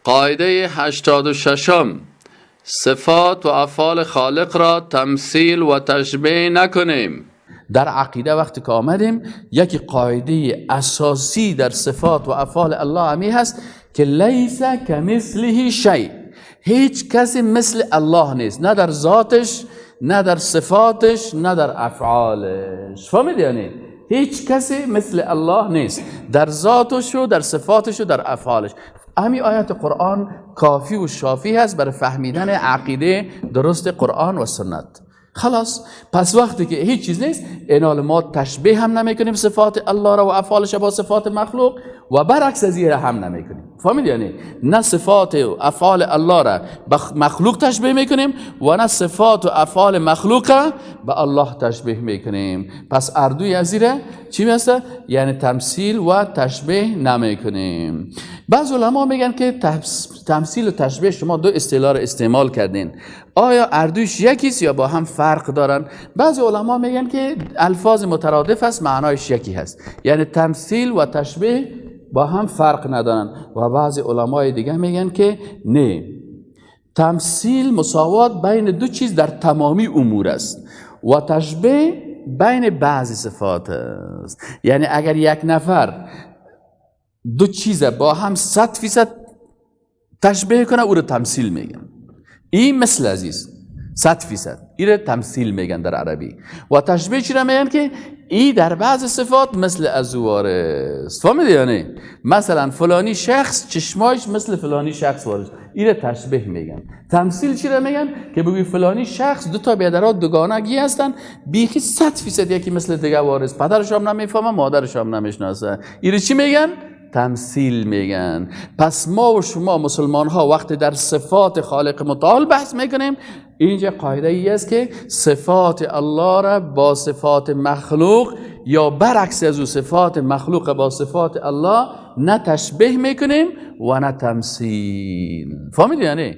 قاعده 86، صفات و افعال خالق را تمثیل و تشبیه نکنیم. در عقیده وقتی که آمدیم، یکی قاعده اساسی در صفات و افعال الله همی هست که لیس کمثله شیء، هیچ کسی مثل الله نیست، نه در ذاتش، نه در صفاتش، نه در افعالش. فهمیدی؟ یعنی هیچ کسی مثل الله نیست در ذاتش و در صفاتش و در افعالش. همین آیت قرآن کافی و شافی هست برای فهمیدن عقیده درست قرآن و سنت. خلاص، پس وقتی که هیچ چیز نیست، اینال ما تشبیه هم نمیکنیم صفات الله را و افعالش با صفات مخلوق و برعکس از این هم نمیکنیم. فهمیدی؟ یعنی نه صفات و افعال الله را به مخلوق تشبیه میکنیم و نه صفات و افعال مخلوق به الله تشبیه میکنیم. پس اردوی از این چی میسته؟ یعنی تمثیل و تشبیه نمیکنیم. بعض علما میگن که تمثیل و تشبیه شما دو اصطلاح را استعمال کردین، آیا اردوش یکیست یا با هم فرق دارن؟ بعض علما میگن که الفاظ مترادف است، معنایش یکی هست، یعنی تمثیل و تشبیه با هم فرق ندارن. و بعض علمای دیگه میگن که نه، تمثیل مساوات بین دو چیز در تمامی امور است و تشبیه بین بعضی صفات است. یعنی اگر یک نفر دو چیز با هم 100% تشبیه کنه، او رو تمثیل میگن. این مثل عزیز 100% این رو تمثیل میگن در عربی. و تشبیه چی رو میگن؟ که ای در بعض صفات مثل ازوار است. فهمیدی؟ یعنی مثلا فلانی شخص چشمایش مثل فلانی شخص وارد، این رو تشبیه میگن. تمثیل چی رو میگن؟ که بگوی فلانی شخص دو تا بیادرات دوگانگی هستن، بیخی 100% یکی مثل دیگه وارث، پدرش هم نمیفهمه، مادرش هم نمیشناسه. این رو چی میگن؟ تمثیل میگن. پس ما و شما مسلمان ها وقتی در صفات خالق متعال بحث میکنیم، اینجا قاعده ای است که صفات الله را با صفات مخلوق یا برعکس از او صفات مخلوق با صفات الله نه تشبیه میکنیم و نه تمثیل. فهمیدی؟ یعنی